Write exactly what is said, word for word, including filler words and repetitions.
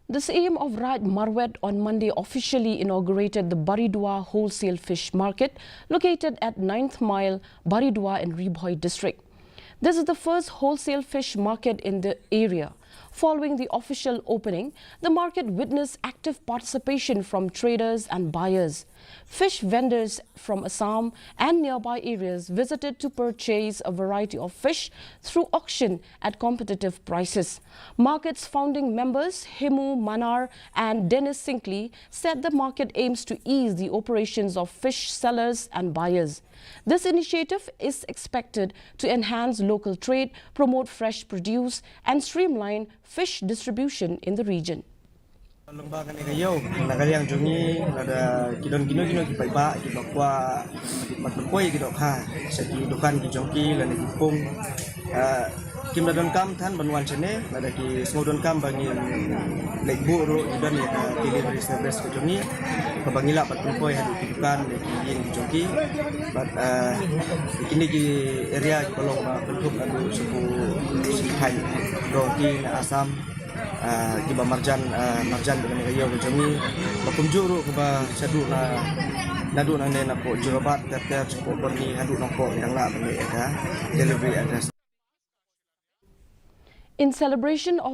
The Syiem of Raid Marwet on Monday officially inaugurated the Baridua Wholesale Fish Market, located at ninth Mile, Baridua in Ri Bhoi District. This is the first wholesale fish market in the area. Following the official opening, the market witnessed active participation from traders and buyers. Fish vendors from Assam and nearby areas visited to purchase a variety of fish through auction at competitive prices. Market's founding members Himu Manar and Dennis Sinkley said the market aims to ease the operations of fish sellers and buyers. This initiative is expected to enhance local trade, promote fresh produce, and streamline fish distribution in the region. Long ba kane ka ïew, na ka liang jong ngi, lada ki don kino kino ki paidbah, ki ba kwah, ki ba pynpoi ki dohkha sha ki dukan ki jong ki, lane ki pung. Ah, kim da donkam than ban wan shane, lada ki sngew donkam ba ngin leit buh ruh, ngi don ïa ka delivery service ka jong ngi, kaba ngi lah ban pynpoi haduh ki dukan, lane ki ïing ki jong ki. Bad, ah, kine ki area kiba long ba kynthup naduh sha ki, sha ki thaiñ Guwahati, na Assam, ah, kiba marjan, ah, marjan bad kane ka ïew ka jong ngi. Ba kumjuh ruh kaba shaduh na, naduh nangne napoh Jorabat, ter ter, shapoh Borni, haduh Nongpoh, ki dang lah ban leit ïa ka delivery address. In celebration of